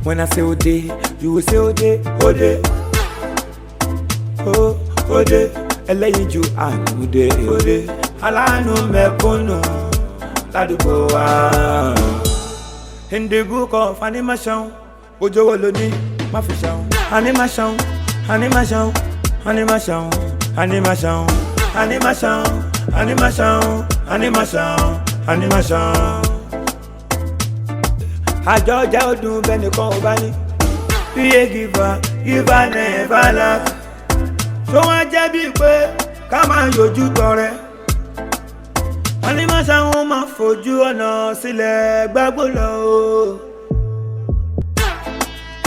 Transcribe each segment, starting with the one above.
When I say Ode, you will say Ode, Ode. Oh, Ode, ẹlẹ́yinjú àánú dé, Ode. Aláàánú mẹ̀kúnnù ládùúgbò wa. In the book of animation, ojú wo ló ní má fi ṣan. Animation, animation, animation, animation, animation, animation, animation, animation. Àjọ jẹ́ ọdún bẹ́ẹ̀ nìkan ò bá ní. Be a giver, giver never lack. Tó wá jẹ́ bíi pé ká máa yọjú tọrẹ. Animation wọn máa fojú ọ̀nà sílẹ̀ gbàgbó lọ o.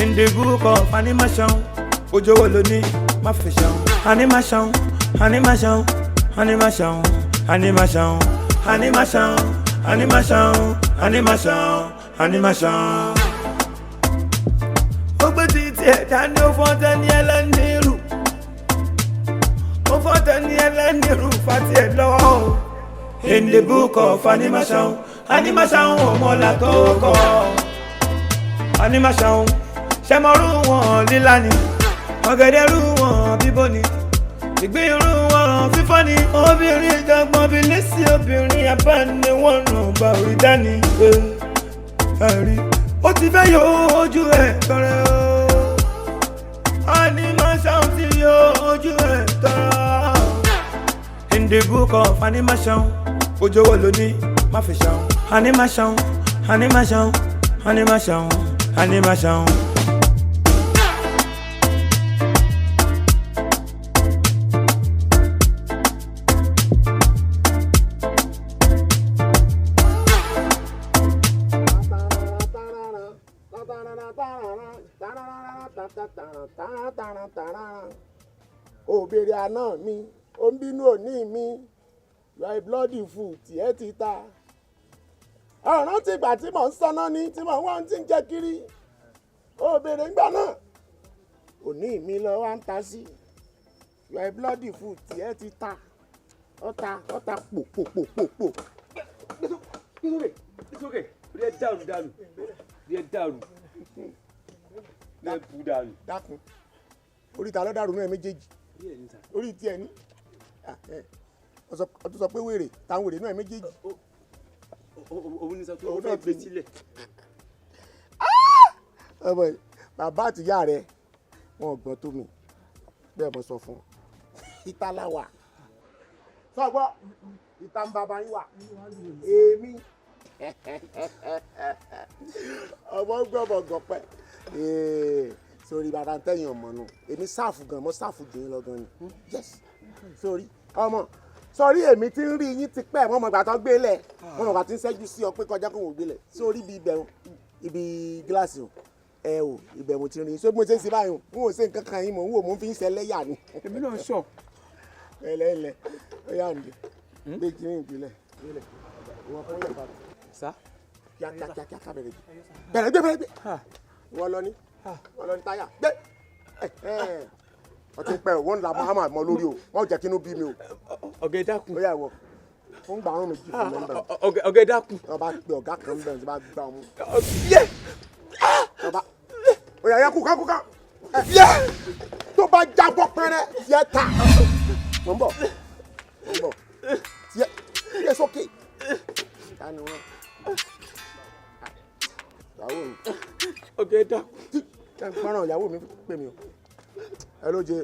In the book of animation, ojú wo ló ní má fi ṣan. Animation, animation, animation, animation, animation, animation, animation, animation. Ó gbé títí ẹ̀dá ní ó fọ́n tẹ́ni ẹlẹ́ni rù. Ó fọ́n tẹ́ni ẹlẹ́ni rù fati ẹ̀ lọ́wọ́ o. In the book of animation, animation ò mọ̀lá tó kọ́. Animation, ṣẹmọrú wọn lílá ni, ọ̀gẹ̀dẹ̀ rú wọn bíbó ni, ìgbín rú wọn fífọ́ ni, obìnrin ìjọgbọ́n bíi lẹ́sí obìnrin abániwọ̀nà bá orí dání. Ẹ̀rí ó ti fẹ́ yọ ojú ẹ̀ tọrẹ o. Animation ti yọ ojú ẹ̀ tọrẹ. In the book of animation, ojú wo ló ní má fi ṣan. Animation, animation, animation, animation. Òbèrè àná mi, ó ń bínú òní mi. You are a bloody fool, tiẹ̀ ti ta. Ọ̀ràn ti gbà tí mò ń sáná ní tí mò ń wá tí ń jẹ kiri. Òbèrè ńgbà náà, òní mi lọ wá ń ta sí. You are a bloody fool, tiẹ̀ ti ta. Ọ̀ta ọ̀ta pò pò pò pò pò. It's okay, it's okay. Orí ẹ dàrú dànù, orí ẹ dàrú, orí ẹ bù dànù. Dákun, orí ta ló dàrú náà méjèèjì? Orí tiẹ̀ ní. Ọ tún sọ pé wèrè táwọn wèrè náà méjèèjì. Òun ní sọ pé ó fẹ́ gbé sílẹ̀. Ọmọ yìí, bàbá àtìyá rẹ wọn ò gbọ́n tó mi bẹ́ẹ̀, mo sọ fún ọ. Ìta la wà, sọgbọ́ ìta ń bàbá yín wà. Èmi ọmọ gbọ́mọ gọ̀pẹ́ sórí bàbá tẹ̀yìn ọmọ nù. Èmi sáàfù gan, mo sáàfù jù yín lọ gan ni. Yes, sórí ọmọ, sọrí èmi tí ń rí yín ti pẹ́. Wọ́n mọ̀ ìgbà tó gbé lẹ̀, wọ́n mọ̀ ìgbà tí ń ṣẹ́jú sí ọ pé kọjá kó wọ́n gbé lẹ̀ sórí ibi ibẹ̀, ibi gíláàsì o. Ẹ o, ibẹ̀ mo ti rí yín. Sórí bí mo ṣe ń ṣe báyìí, n ò ṣe nǹkan kan yín, mò ń wò, mò ń fi ń ṣe ẹlẹ́yà ni. Èmi náà sọ. Ẹlẹ́ ẹlẹ́, ó yà ń dé gbé kiri ìpìlẹ̀ ìpìlẹ̀ ìwọ fún yàrá. Sá. Kíá kíá kíá kíá, bẹ̀rẹ̀ gbé, bẹ̀rẹ̀ gbé, bẹ̀rẹ̀ gbé. Ìwọ lọ ní, ìwọ lọ ní táyà gbé. Ọtí pẹ́ o, wọ́n ń la mahama mọ́ lórí o, wọ́n jẹ́ kínú bí mi o. Ọ̀gá ẹ dákun. Ó yà wọ fún gbàrún méjì fún mẹ́mbà. Ọ̀gá ẹ dákun. Wọ́n bá pe ọ̀gá kan bẹ̀rẹ̀ tí bá gbà ọmú. Yẹ. Ó yà yẹ kúkà kúkà tó bá jábọ́ pẹ́rẹ́ tiẹ̀ ta. Mò ń bọ̀, mò ń bọ̀. Tiẹ̀ tiẹ̀ sókè. Tani wọn? Ìyàwó mi. Ọ̀gá ẹ dákun. Ẹ gbọ́ràn, ìyàwó mi pè mí o. Ẹ ló jẹ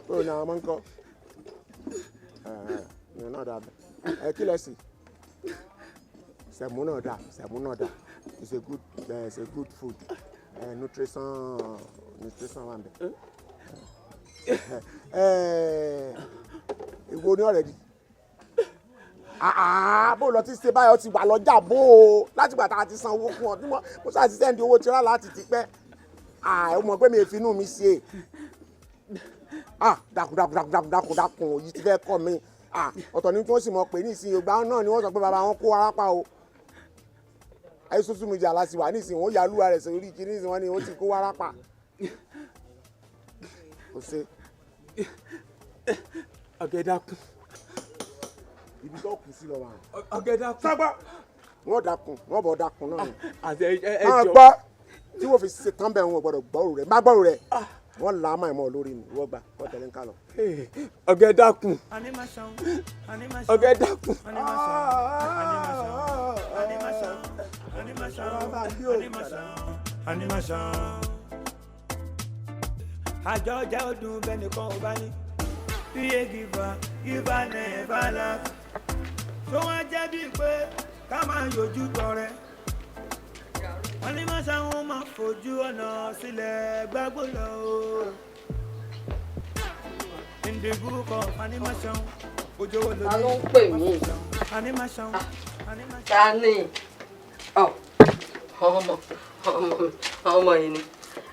ó ní àwọn ọmọ ń kọ́ ẹ náà dà bẹ́ẹ̀. Ẹ kí lẹ sí sẹ̀mú náà dà, sẹ̀mú náà dà. It's a good food. Nutrition, nutrition wà nbẹ. Ìwo ni ọ̀rẹ́ di bó lọ ti ṣe báyọ̀ ti wà lọ́jà bó o láti gbà tá a ti san owó fún ọ tí mo ṣáà ti send owó tirá láti ti pẹ́. Ó mọ̀ pé mi ò finú mi ṣe. Dákun dákun dákun dákun dákun dákun, yìí ti fẹ́ kọ́ mi. Ọ̀tọ̀ ni tí wọ́n sì mọ̀ pé nísìnyí ògbà náà ni wọ́n sọ pé bàbá wọn kó arápá o. Ayé social media láti wà nísìnyí, wọ́n yà lúwa rẹ̀ sórí kí nísìnyí wọ́n ní wọ́n ti kó arápá. Kò ṣe. Ọ̀gá ẹ dákun. Ibi tó kù sí lọ wà. Ọ̀gá ẹ dákun. Sábà wọ́n dákun, wọ́n bọ̀ dákun náà ni. Àti ẹ Máa jọ. gbọ́. Tí wọ́n fi ṣe tán bẹ́ẹ̀, wọn gbọ́dọ̀ gbọ́rù rẹ̀, má gbọ́rù rẹ̀, wọ́n là á máa mọ́ ọ lórí ni. Wọ́n gbà wọ́n tẹ̀lé ń ká lọ. Ọ̀gá, ẹ dákun. Ọ̀gá, ẹ dákun. Animation. Àjọ ọjà ọdún bẹ́ẹ̀ nìkan ò bá ní. Be a giver, giver never lack. Tó wọ́n jẹ́ bíi pé ká máa yọjú tọrẹ. Wọ́n ní máa ṣàwọn máa fojú ọ̀nà sílẹ̀ gbàgbó lọ o. In the book of animation, ojú wo ló Ta ló ń pè mí? Animation. Ta ni? Ọ ọmọ ọmọ ọmọ yìí ni.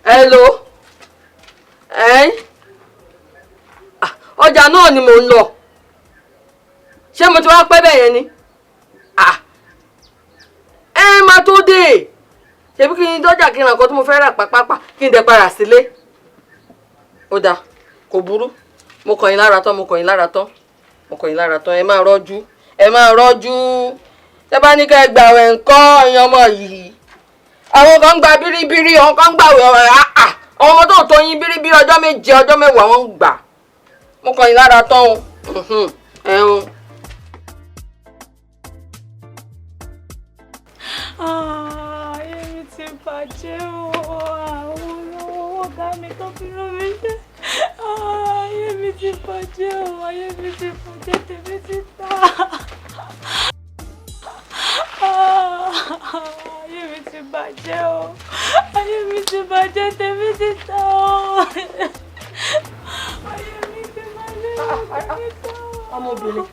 Hello, ẹ ọjà náà ni mò ń lọ. Ṣé mo ti wá pẹ́ bẹ́ẹ̀ yẹn ni? Ẹ máa tó dé. Ṣebí kí n dọ́jà, kí n ra nǹkan tí mo fẹ́ rà pápápá, kí n dẹ̀ padà sílé. Ó dáa, kò burú. Mo kàn yín lára tán, mo kàn yín lára tán, mo kàn yín lára tán. Ẹ máa rọ́jú, ẹ máa rọ́jú. Tẹ́ bá ní ká ẹ gbàwẹ̀ ńkọ́? Ẹ̀yin ọmọ yìí, àwọn kan ń gba bíríbírí, àwọn kan ń gbàwẹ̀ ọ̀rẹ́. Àà, àwọn ọmọ tó tó yín, bíríbírí ọjọ́ 7, ọjọ́ 10 wọ́n ń gbà. Mo kàn yín lára tán o. Ẹ̀hún. Ayé mi ti bàjẹ́ o. Àwọn olówó ọ̀gá mi tó fi rán mi ṣe. Ayé mi ti bàjẹ́ o. Ayé mi ti bàjẹ́, tèmi ti ta. Ayé mi ti bàjẹ́ o. Ayé mi ti bàjẹ́, tèmi ti ta o. Ayé mi ti bàjẹ́, tèmi ti ta o. Ọmọbìnrin,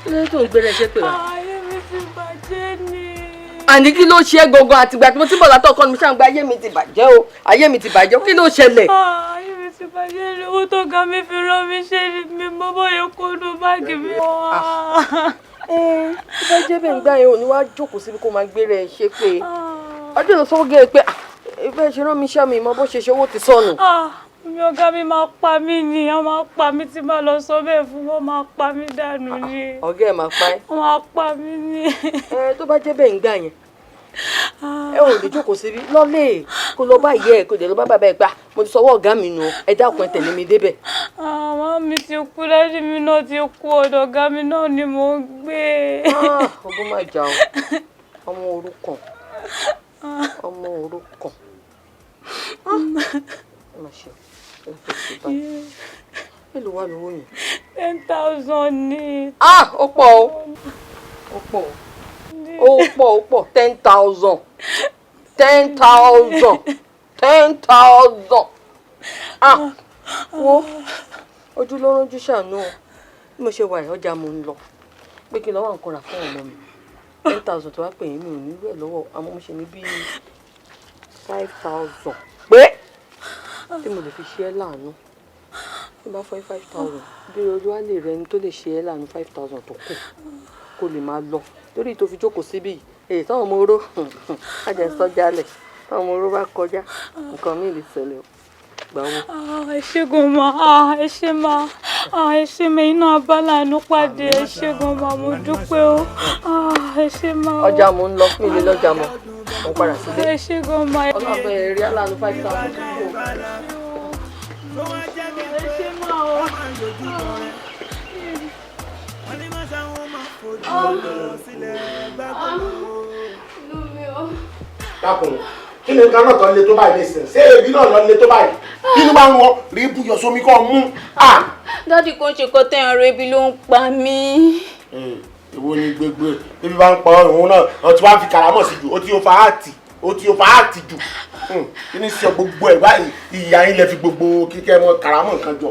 kí ló dé tó ń gbére ṣe pé wá? Ayé mi ti bàjẹ́ ni. Àní kí ló ṣe é gangan? Àtìgbà tí mo ti bọ̀ látọ̀kọ́ ni mo ṣáà ń gba ayé mi ti bàjẹ́ o, ayé mi ti bàjẹ́ o. Kí ló ṣẹlẹ̀? Ayé mi ti bàjẹ́ ni. Owó tó ga mi fi rán mi ṣe ni mi mọ́ bóyá kó nu báàgì mi. Ẹ tó bá jẹ́ bẹ́ẹ̀ ń gbá yẹn, ò ní wá jókòó síbi kó máa gbére ẹ̀ ṣe pé ọdún lọ sọ́wọ́ gẹ́gẹ́ pé bẹ́ẹ̀ ṣe rán mi iṣẹ́ mi mọ́ bó ṣe ṣe, owó ti sọnù. Mi ọ̀gá mi máa pa mí ni, wọ́n máa pa mí tí máa lọ sọ bẹ́ẹ̀ fún wọn, máa pa mí dànù ni. Ọ̀gá ẹ̀ máa pa ẹ́? Wọ́n máa pa mí ni. Ẹ tó bá jẹ́ bẹ́ẹ̀ ń gbà yẹn, ẹ ò lè jókòó síbi lọ́lẹ̀, kó lọ bá ìyá ẹ̀, kó dẹ̀ lọ bá bàbá ẹ̀ gbà, mo ti sọwọ́ ọ̀gá mi nù, ẹ dákun, ẹ tẹ̀lé mi débẹ̀. Màmá mi ti kú, daddy mi náà ti kú, ọ̀dọ̀ ọ̀gá mi náà ni mò ń gbé. Ọgbọ́n máa jà o, ọmọ òrukàn, ọmọ òrukàn. Ẹ má ṣe ẹ fẹ́ ṣe báyìí. Èló wà lówó yẹn? 10,000 ni. Ah, ó pọ̀ o, ó pọ̀ o, ó pọ̀, ó pọ̀. 10,000, 10,000, 10,000. Ah, wo ojú ló ránjú ṣàánú o. Bí mo ṣe wà yìí, ọjà mo ń lọ pé kí n lọ́wọ́ nǹkan rà fún ọmọ mi. 10,000 tó wá pè yín, mi ò ní rú ẹ̀ lọ́wọ́, àmọ́ mo ṣe ní bíi 5,000 pé tí mo lè fi ṣe é láàánú. Tí n bá fọ́ 5,000, bí ojú á lè rẹ ẹni tó lè ṣe é láàánú 5,000 tó kù, kó lè máa lọ torí tó fi jókòó síbí. Èyí táwọn ọmọ oró ajẹ́ sọ́jálẹ̀, táwọn ọmọ oró bá kọjá, nǹkan mi lè ṣẹlẹ̀ o. Gbà wọ́n. Ẹ ṣé gan ma, ẹ ṣé ma, ẹ ṣé ma, iná abálàánú pàdé. Ẹ ṣé gan ma, mo dúpẹ́ o, ẹ ṣé ma o. Ọjà mo ń lọ, mi lè lọ́jà mọ́, mo padà sílé. Ẹ ṣé gan ma. Ọlọ́run bẹ̀rẹ̀ rí aláàánú 5,000 tó kù. Ẹ ṣé ma o. Dákun, kí ni nǹkan náà tó le tó báyìí nísìnyí? Ṣé ebi náà lọ le tó báyìí? Bínú bá ń wọ rí buyọ̀ sómi kọ́ mú à. Daddy, kò ń ṣe kọ́ tẹ́ ẹ̀rọ, ebi ló ń pa mí. Èwo ni gbogbo ebi bá ń pa òun náà? Ọ ti wá fi karamọ̀ sí jù, ó ti ó fa áàtì, ó ti ó fa áàtì jù. Kí ni sọ gbogbo ẹ̀ báyìí? Ìyá yín lẹ fi gbogbo kíkẹ́ mọ karamọ̀ nǹkan jọ.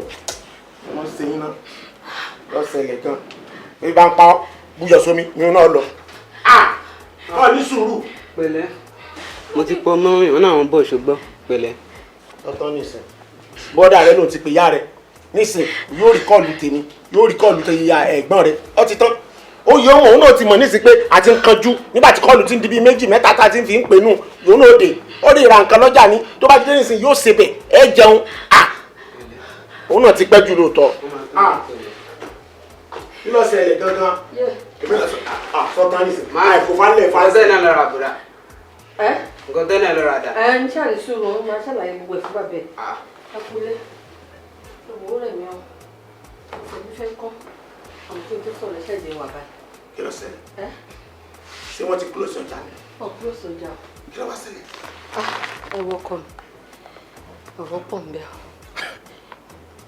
Wọ́n ṣe yín náà lọ́sẹ̀lẹ̀ gan. Ebi bá ń pa buyọ̀ sómi ni òun náà lọ. Ọ ní sùúrù. Pẹ̀lẹ́, mo ti pọ mọ́rin wọn náà, wọ́n bọ̀, ṣùgbọ́n pẹ̀lẹ́. Tọ́tọ́ nísìn, bọ́dà rẹ ló ti pè ya rẹ nísìn, yóò rí call tèmi, yóò rí call tèmi, ya ẹ̀gbọ́n rẹ. Ó ti tán, ó yẹ òun náà ti mọ̀ nísìn pé a ti ń kanjú. Nígbà tí call ti ń di bíi méjì mẹ́ta tá a ti ń fi ń pè nù, yóò náà dé. Ó lè ra nǹkan lọ́jà ní tó bá ti dé nísìn, yóò ṣebẹ̀, ẹ jẹun. À, òun náà ti pẹ́ jù lóòótọ́. Kí ló ṣẹlẹ̀ gangan? Sọtán nísìn máa ẹ̀fọ́ falẹ̀ falẹ̀. Ọ̀sẹ̀ náà lọ́ra àbúrà. Nǹkan tẹ́lẹ̀ lọ rà dà. Ẹ ń ṣàlè sùúrù, ó máa ṣàlàyé gbogbo ẹ̀ fún bàbá ẹ̀. Ẹ kúlé. Owó rẹ̀ mi ọ́. Ọ̀sẹ̀ mi fẹ́ kọ́. Àwọn kí n tó sọ̀rọ̀ ṣẹ̀jẹ̀ wà báyìí. Kí ló ṣẹlẹ̀? Ṣé wọ́n ti close ọjà ni? Ọ̀ close ọjà o. Kí ló wá ṣẹlẹ̀? Ẹ wọ ọkọ mi. Ọ̀rọ̀ pọ̀ ń bẹ o.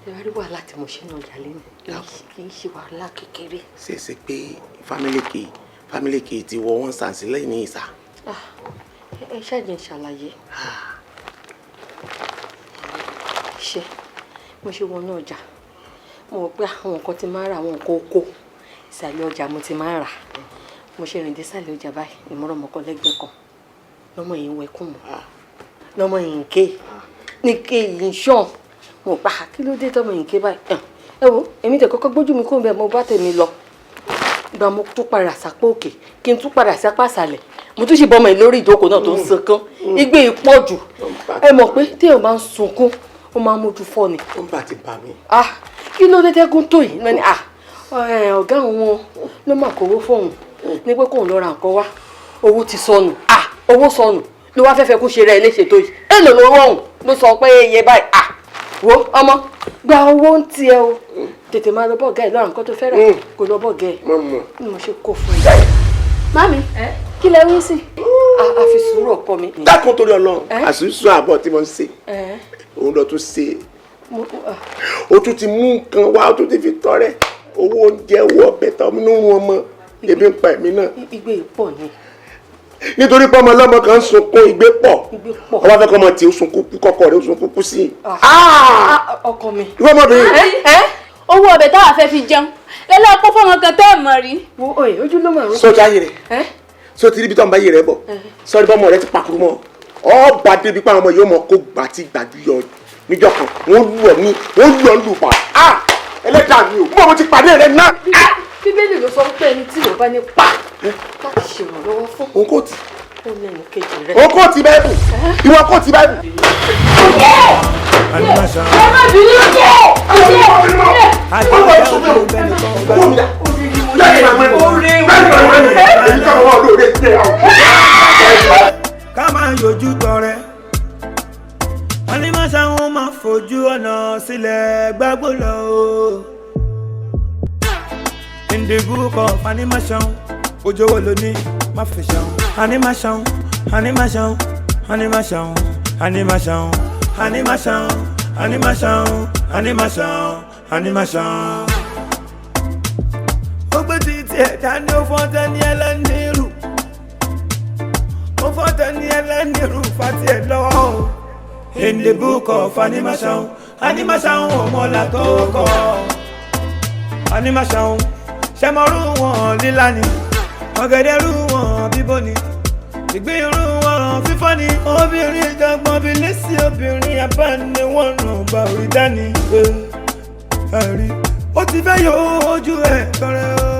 Ẹ wá rí wàhálà tí mo ṣe ní ọjà lẹ́nu. Kì í ṣe wàhálà kékeré. Ṣé é ṣe pé family kì í ti wọ wọ́n sàn sílẹ̀ ní ìsà? Ẹ ṣáàjì ń ṣàlàyé. Ṣé mo ṣe wọnú ọjà? Mo rò pé àwọn nǹkan tí máa ń rà, àwọn nǹkan oko ìsàlẹ̀ ọjà mo ti máa ń rà. Mo ṣe rìn dé ìsàlẹ̀ ọjà báyìí, ìmọ̀rànmọ́kọ lẹ́gbẹ̀ẹ́ kan. Lọ́mọ yìí ń wẹkùn mọ́. Lọ́mọ yìí ń ké. Ní ké yìí ń ṣàn. Mo pa kí ló dé tọ́mọ yìí ń ké báyìí. Ẹ wo, èmi tẹ̀ kọ́kọ́ gbójú mi kó bẹ́ẹ̀ mo bá tèmi lọ. Ìgbà mo tún padà sápá òkè, kí n tún padà sápá àsàlẹ̀. Mo tún ṣe bọ́mọ yìí lórí ìjókòó náà tó ń sunkún. Igbe yìí pọ̀ jù. Ẹ mọ̀ pé téèyàn bá ń sunkún, ó máa ń mójú fọ́ ni. Ó ń bà ti bà mí. Kí ló dé tẹ́kún tó yìí? Lọ́ni ọ̀gá òun ló máa kówó fóun ní pé kóun lọ ra nǹkan wá. Owó ti sọnù. Owó sọnù ló wá fẹ́fẹ́ kó ṣe rẹ̀ léṣe tó yìí. Èlò lówó ọ̀hún ló sọ pé iye báyìí. Wo ọmọ gba owó ń tiẹ̀ o. Tètè máa lọ bọ́ọ̀gá ẹ̀ lọ́ra nǹkan tó fẹ́ rà. Kò lọ bọ́ọ̀gá ẹ̀. Ni mo ṣe kó fún ẹ. Mami, kí lẹ wí sí? A fi sùúrù ọkọ mi. Dákun torí Ọlọ́run, àṣìṣe àbọ̀ tí mo ń ṣe. Òun lọ tún ṣe. O tún ti mú nǹkan wá, o tún ti fi tọrẹ. Owó oúnjẹ, owó ọbẹ̀ tọ́ mi nínú ọmọ. Ebi ń pa èmi náà. Igbe yìí pọ̀ ni. Nítorí pé ọmọ ọlọ́mọ kan ń sunkún igbe pọ̀. Ọba fẹ́ kọ́ ọmọ tí ó sunkún kú kọ́kọ́ rẹ̀ ó sunkún kú sí i. Ọkọ mi. Ìwọ ọmọbìnrin. Owó ọbẹ̀ táwa fẹ́ fi jẹun. Lẹ́lẹ́ kó fọ́mọ kan tẹ́ ẹ̀ mọ̀ rí. Wo oye ojú ló máa ń. Sọ ti ayé rẹ̀. Sọ ti ríbi tó ń bá ayé rẹ̀ bọ̀. Sọ rí bọ́mọ rẹ̀ ti pàkúrú mọ́. Ọba débi pé àwọn ọmọ yóò mọ kó gbà tí gbàjú yọ níjọ́ kan. Wọ́n lù ọ́ ní wọ́n lù ọ́ lù pa. Ẹlẹ́dàá mi ò mọ̀ mo ti pàdé rẹ̀ ná. Bíbélì ló sọ pé ẹni tí ò bá ní pa láti ṣèrànlọ́wọ́ fún. Òun kò tí. Ó lẹ́nu kejì rẹ̀. Òun kò tí báìbù. Ìwọ kò tí báìbù. Ẹ má bínú jẹ́. Ká máa yọjú tọrẹ. Animáṣàun máa fojú ọ̀nà sílẹ̀ gbàgbó lọ o. In the book of Animáṣàun, ojú wo ló ní má fi ṣàun. Animáṣàun, Animáṣàun, Animáṣàun, Animáṣàun, Animáṣàun, Animáṣàun, Animáṣàun, Animáṣàun. Ó gbé títí ẹ̀dá ní ó fọ́n tẹ́ni ẹlẹ́ni rù. Ó fọ́n tẹ́ni ẹlẹ́ni rù fati ẹ̀ lọ́wọ́ o. In the book of Animáṣàun, Animáṣàun ọmọlá tó kọ́. Animáṣàun, ṣẹmọrú wọn lílá ni, ọ̀gẹ̀dẹ̀ rú wọn bíbó ni, ìgbín rú wọn fífọ́ ni. Obìnrin ìjọgbọ́n bíi lẹ́sí obìnrin abániwọ̀nà bá orí dání. Ẹ̀rí ó ti fẹ́ yọ ojú ẹ̀ tọrẹ o.